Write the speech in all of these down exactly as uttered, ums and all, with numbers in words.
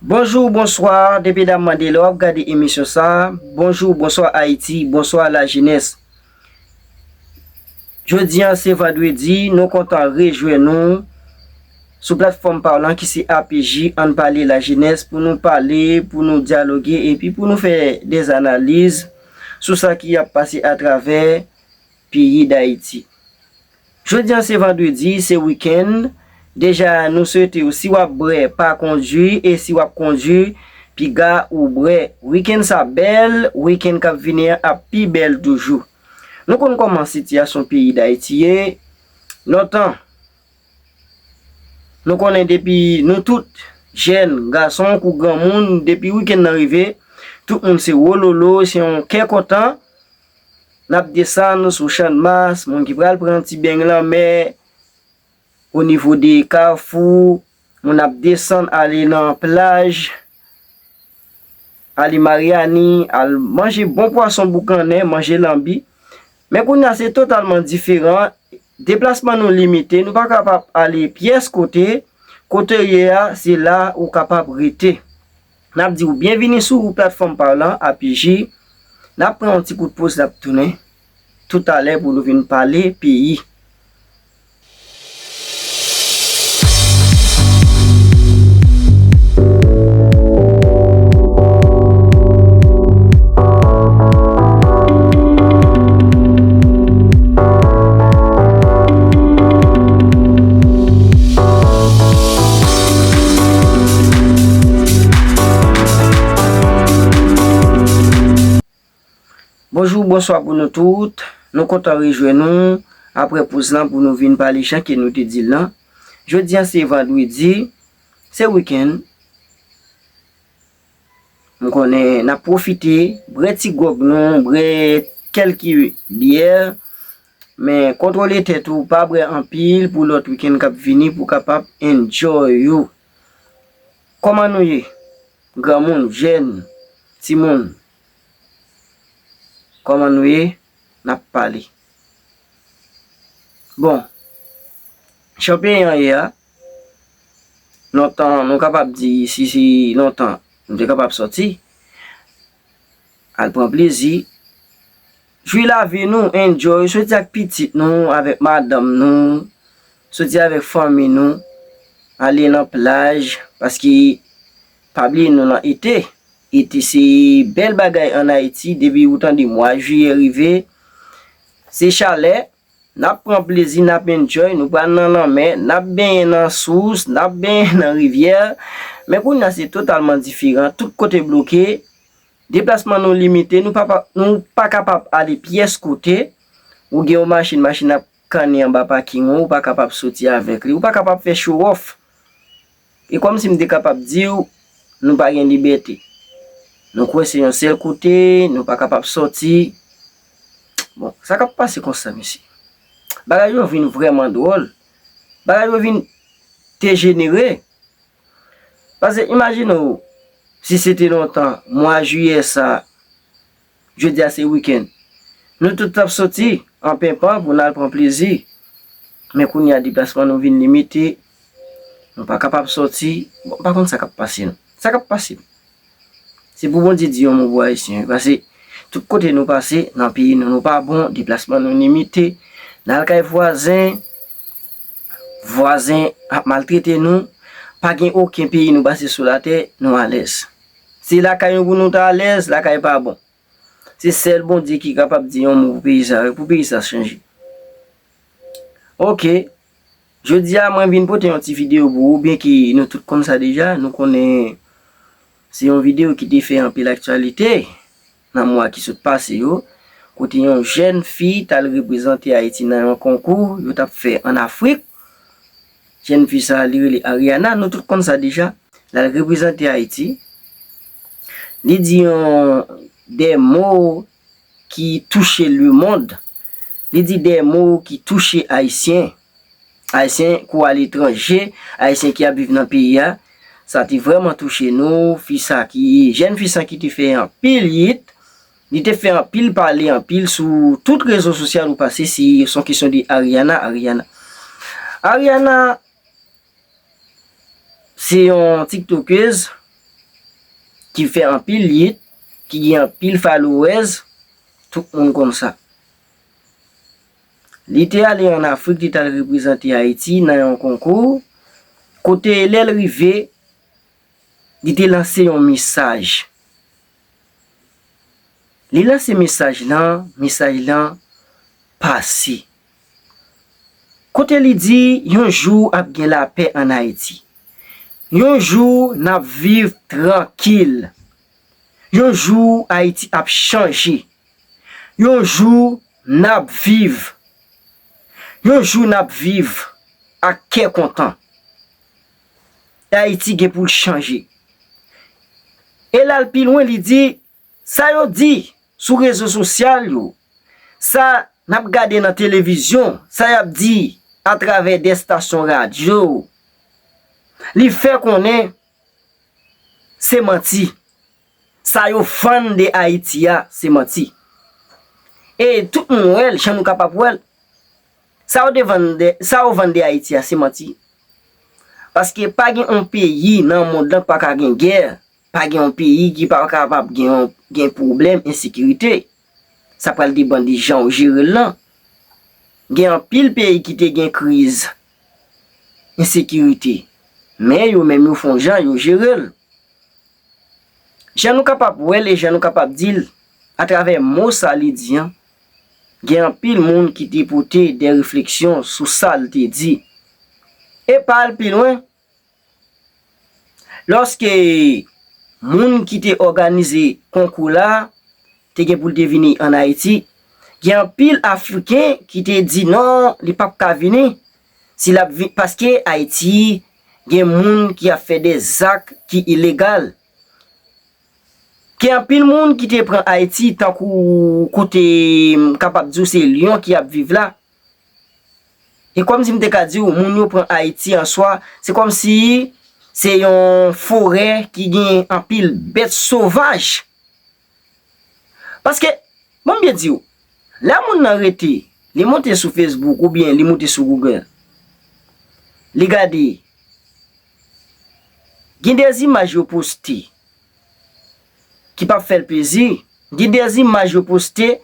Bonjou, bonswa, depi dam mande lè w ap gade emisyon sa. Bonjou, bonswa Ayiti, bonswa lajenès. Jodi a se vandredi, nou kontan rejwenn nou sou platfòm pa w lan ki se A P J, Ann Pale Lajenès, pou nou pale, pou nou dyaloge, epi pou nou fè dèzanaliz sou sa ki ap pase atravè peyi Dayiti. Jodi a se vandredi, se wikenn. Deja, nou swete w, si w ap bwè, pa kondui, e si w ap kondui, piga ou bwè. Wikenn sa bèl, wikenn k ap vini an ap pi bèl toujou. Nou konn kòman sitiyasyon peyi Dayiti ye. Lontan, nou konnen depi nou tout, jèn, gason kou granmoun, depi wikenn nan rive, tout moun se wololo, se yon kè kontan. N ap desann sou Channmas, moun ki pral pran ti beny lanmè, o nivo de Kafou, moun ap desann ale nan plaj, ale Maryani, al manje bon pwason boukannen, manje lanbi. Men kounye a se totalman diferan. Deplasman nou limite, nou pa kapab ale pyès kote. Kote w ye a, se la ou kapab rete. N ap di w byenvini sou platfòm pa w lan, A P J. N ap pran yon ti kout poz, n ap tounen toutalè pou nou vin pale peyi. Bonjou, bonswa pou nou tout. Nou kontan rejwenn nou apre poz lan pou nou vin pale jan ke nou te di l lan. Jodi a se vandredi, se wikenn. M konnen n ap pwofite, bwè ti gwòg nou, bwè kèlke byè, men kontwole tèt ou, pa bwè anpil pou lòt wikenn k ap vini pou w kapab enjoy ou. Kòman nou ye? Granmoun, jèn, timoun. Kòman nou ye? N ap pale. Bon, jan peyi an ye a, lontan, nou kapab di, si se lontan, nou te kapab sòti, al pran plezi, jwi lavi nou, enjoy, soti ak pitit nou, avèk madanm nou, soti avèk fanmi nou, ale nan plaj, paske pa bliye nou nan ete. Ete se bèl bagay ann Ayiti, depi ou tande mwa jiyè rive, se chalè, n ap pran plezi, n ap enjoy, nou pral nan lanmè, n ap benyen nan sous, n ap benyen nan rivyè. Men kounye a se totalman diferan, tout kote bloke, deplasman nou limite, nou pa, pa, nou pa kapab ale pyès kote. Ou gen yon machin, machin ap kannen anba paking ou, ou pa kapab soti avèk li, ou pa kapab fè show off. E kòmsi m te kapab di w, nou pa gen libète. Nou kwense yon sèl kote, nou pa kapab sòti. Bon, sa k ap pase konsa, mesye? Bagay yo vin vrèman dwòl. Bagay yo vin dejenere. Paske imajine w, si se te lontan, mwa jiyè sa, jodi a se wikenn. Nou tout t ap soti an penpan pou n al pran plezi. Men kounye a deplasman nou vin limite. Nou pa kapab sòti. Bon, m pa konn sa k ap pase nou. Sa k ap pase nou? Se pou Bondye di yon mo pou Ayisyen wi. Paske tout kote nou pase, nan peyi nou, nou pa bon, deplasman nou limite. N al kay vwazen, vwazen ap maltrete nou. Pa gen okenn peyi nou pase sou latè, nou alèz. Se lakay nou pou nou ta alèz, lakay pa bon. Se sèl Bondye ki kapab di yon mo pou peyi sa, pou peyi sa chanje. Oke. Jodi a, mwen vin pote yon ti videyo pou ou, byenke nou tout konn sa deja, nou konnen se yon videyo ki te fè anpil aktyalite nan mwa ki sot pase yo, kote yon jèn fi t al reprezante Ayiti nan yon konkou yo t ap fè ann Afrik. Jèn fi sa, li rele Ariana, nou tout konn sa deja. L al reprezante Ayiti. Li di yon, de mo ki touche lemonn. Li di de mo ki touche Ayisyen. Ayisyen kou aletranje, Ayisyen ki ap viv nan peyi a. Sa te vrèman touche nou. Fi sa ki, jèn fi sa ki te fè anpil yit, li te fè anpil pale, anpil sou tout rezo sosyal ou pase, se yon kesyon de Ariana, Ariana. Ariana, se yon tiktokèz, ki fè anpil hit, ki gen anpil followers, tout moun konn sa. Li te ale ann Afrik, li t al reprezante Ayiti nan yon konkou, kote lè l rive, li te lanse yon mesaj. Li lanse mesaj lan, mesaj lan pase. Kote li di, yon jou ap gen lapè ann Ayiti. Yon jou n ap viv trankil. Yon jou Ayiti ap chanje. Yon jou n ap viv. Yon jou n ap viv ak kè kontan. Ayiti gen pou l chanje. E l al pi lwen, li di, sa yo di sou rezo sosyal yo, sa n ap gade nan televizyon, sa y ap di atravè de estasyon radyo, li fè konnen se manti. Sa yo vann de Ayiti a, se manti. E tout moun wè l, jan nou kapab wè l. Sa yo te vann de, sa yo vann de Ayiti a, se manti. Paske pa gen yon peyi nan mond lan ki pa ka gen gè, pa gen yon peyi ki pa kapab gen yon, gen pwoblèm ensekirite. Sa pral depann de jan w jere l lan. Gen anpil peyi ki te gen kriz ensekirite, men yo menm yo fè yon jan yo jere l. Jan nou kapab wè l e jan nou kapab di l, atravè mo sa li di an, gen anpil moun ki te pote de refleksyon sou sa l te di. E pa al pi lwen, lòske moun ki te òganize konkou la te gen pou l te vini ann Ayiti, gen anpil Afriken ki te di non, li p ap ka vini. Si l ap vi-, paske Ayiti gen moun ki ap fè de zak ki ilegal. Gen anpil moun ki te pran Ayiti tankou kote m kapab di w se lyon ki ap viv la. E kòmsi m te ka di w, moun yo pran Ayiti an swa, se kòmsi se yon forè ki gen anpil bèt sovaj. Paske, ban m byen di w, lè moun nan rete, li monte sou Facebook oubyen li monte sou Google, li gade, gen de imaj yo poste ki p ap fè l plezi, gen de imaj yo poste,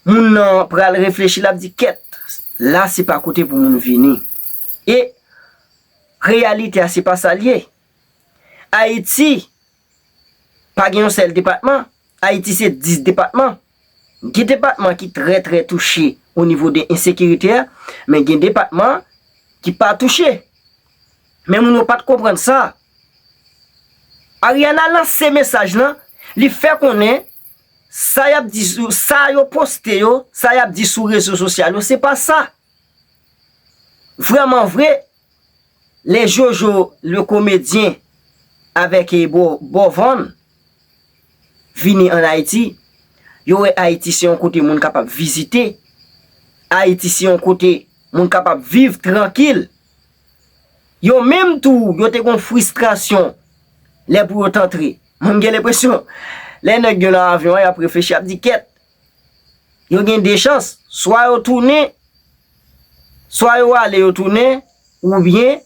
moun nan pral reflechi, l ap di, kèt, la se pa kote pou moun vini. E reyalite a, se pa sa l ye. Ayiti pa gen yon sèl depatman. Ayiti se dis depatman. Gen depatman ki trè, trè touche o nivo de ensekirite a, men gen depatman ki pa touche. Men moun yo pa t konprann sa. Ariana lanse mesaj lan, li fè konnen sa y ap di sou, sa yo poste yo, sa y ap di sou rezo sosyal yo, se pa sa. Vrèman vre, lè Jojo le komedyen avèk, e, Bo-, Bovon vini ann Ayiti, yo wè Ayiti se yon kote moun kapab vizite. Ayiti se yon kote moun kapab viv trankil. Yo menm tou, yo te gon fristrasyon lè pou yo t antre. Mwen, m gen lenpresyon, lè nèg yo nan avyon an, y ap reflechi, y ap di, kèt, yo gen de chans, swa yo tounen, swa yo ale, yo tounen, oubyen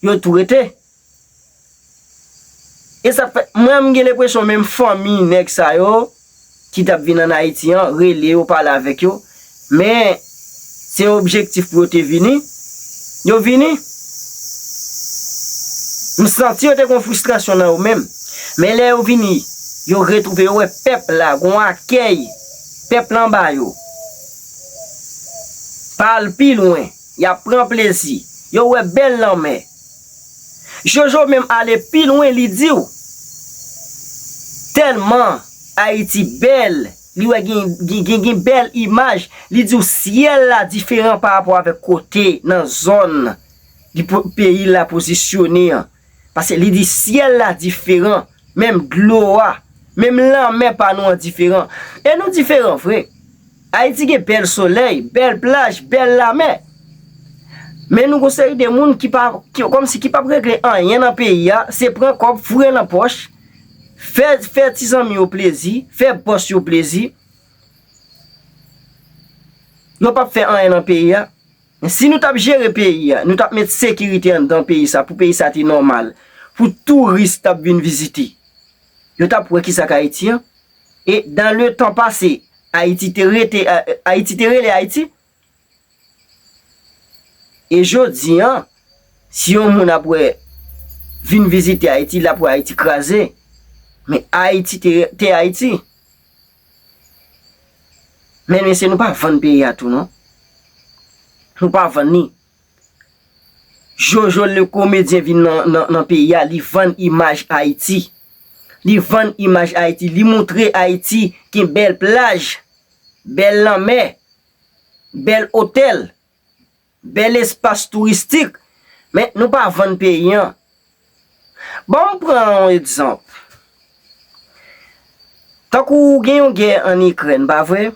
yo tou rete. E sa k fè, mwen, m gen lenpresyon menm fanmi nèg sa yo ki t ap vin ann Ayiti an, rele yo, pale avèk yo, men se yon objektif pou yo te vini, yo vini. M santi yo te gon fristrasyon nan yo menm. Men lè yo vini, yo retwouve, yo wè pèp la, gon akèy, pèp lan ba yo. Pa al pi lwen, y ap pran plezi, yo wè bèl lanmè. Jojo menm ale pi lwen, li di w, tèlman Ayiti bèl, li wè gen, gen, gen, gen bèl imaj, li di w syèl la diferan pa rapò avèk kote nan zòn li po-, peyi l la pozisyone an. Paske li di syèl la diferan, menm dlo a, menm lanmè pa nou an diferan. E nou diferan vre. Ayiti gen bèl solèy, bèl plaj, bèl lamè. Men nou gon seri de moun ki pa, ki, kòmsi ki p ap regle anyen nan peyi a, se pran kòb, foure nan pòch, fè, fè ti zanmi yo plezi, fè bòs yo plezi. Yo p ap fè anyen nan peyi a. Men si nou t ap jere peyi a, nou t ap met sekirite anndan peyi sa, pou peyi sa te nòmal, pou touris t ap vin vizite. Yo t ap wè ki sa k Ayiti an. E dans le temps passé, Ayiti te rete, Ayiti te rele Ayiti. E jodi an, si yon moun ap wè, vin vizite Ayiti, l ap wè Ayiti kraze. Men Ayiti te, te Ayiti. Men mesye, nou pa vann peyi a tou non. Nou pa vann li. Jojo le komedyen vin nan, nan, nan peyi a, li vann imaj Ayiti. Li vann imaj Ayiti, li montre Ayiti gen bèl plaj, bèl lanmè, bèl otèl, bèl espas touristik. Men nou pa vann peyi an. Ban m pran yon egzanp. Tankou gen yon gè ann Ikrèn, pa vre?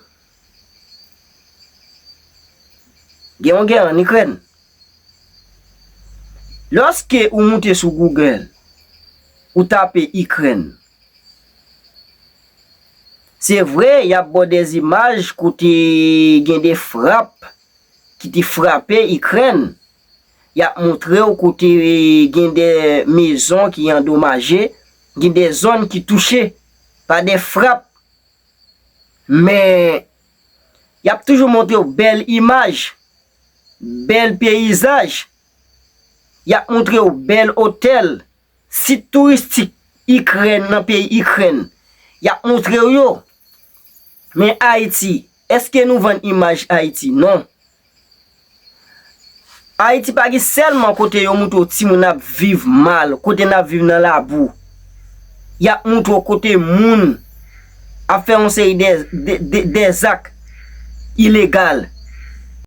Gen yon gè ann Ikrèn. Lòske ou moute sou Google, ou tape Ikrèn, se vre, y ap ba w de imaj kote gen de frap ki te frape Ikrèn. Y ap montre w kote gen de mezon ki andomaje, gen de zòn ki touche pa de frap. Men, y ap toujou montre w bèl imaj, bèl peyizaj. Y ap montre w bèl otèl, sit touristik Ikrèn, nan peyi Ikrèn. Y ap montre w yo. Men Ayiti, èske nou vann imaj Ayiti? Non. Ayiti pa gen sèlman kote yo montre w timoun ap viv mal, kote n ap viv nan labou. Y ap montre w kote moun ap fè yon seri de, de, de, de zak ilegal.